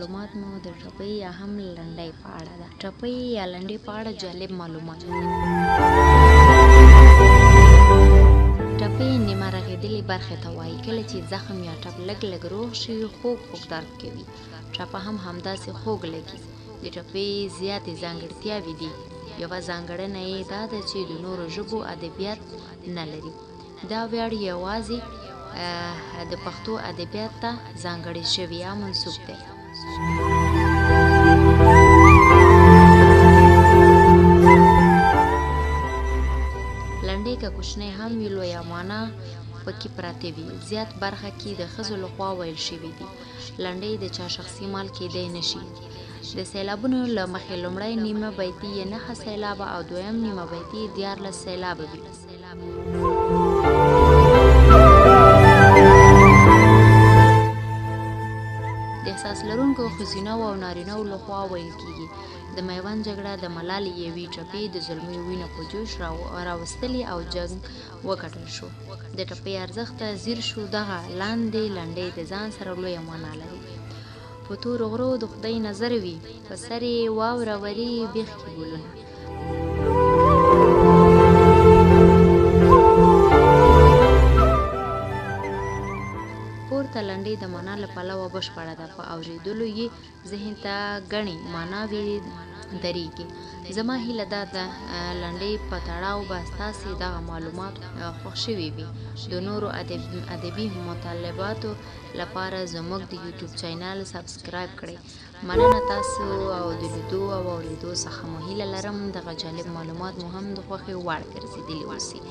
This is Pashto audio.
معلومات مو د ټپۍ یا هم لنډۍ په اړه ده. ټپۍ یا لنډۍ په اړه جالب معلومات. ټپۍ نیمه رغېدلې برخې ته وایي. کله چې زخم یا ټپ لږ لږ روغ شي، خوږ خوږ درد کوي. ټپه هم همداسې خوږ لګي. د ټپې زیاتې ځانګړتیاوې دي. یوه ځانګړنه یې دا ده چې د نورو ژبو ادبیات نه لري. دا ویاړ یوازې د پښتو ادبیات ته ځانګړی شوی یا منسوب دی. لنډۍ که کوچنۍ هم وي، لویه مانا پکې پراته وي. زیات برخه کې د ښځو لخوا ویل شوي دي. لنډۍ د چا شخصي مال کېدی نه شي. د سیلابونو له مخې لومړی نیمه بیتي یې 9 سیلابه او دویم نیمه بیتي یې 13 سیلابه وي. د احساس لرونکو ښځینه او نارینه لخوا ویل کېږي. د میوند جګړه د ملالې یوې ټپې د زلمیو وینه په جوش راوستلې او جنګ وګټل شو. د ټپې ارزښت ته ځیر شو، دغه لاندې لنډۍ د ځان سره لویه معنا لري. په تورو غرو د خدای نظر وي، په سر یې واوره وري بیخ کې ګلونه. پورته لنډۍ د معنا له پلوه بشپړه ده، په اورېدلو یې ذهن ته ګڼې معناوې درېږي. زما هیله دا ده لنډۍ په تړاو به ستاسې دغه معلومات خوښ شوي وي. د نورو ادبي مطالباتو لپاره زموږ د یوټیوب چینل سبسکرایب کړئ. مننه تاسو او د لیدو او اورېدو څخه مو هیله لرم دغه جالب معلومات مو هم د خوښې وړ ګرځېدلي اوسي.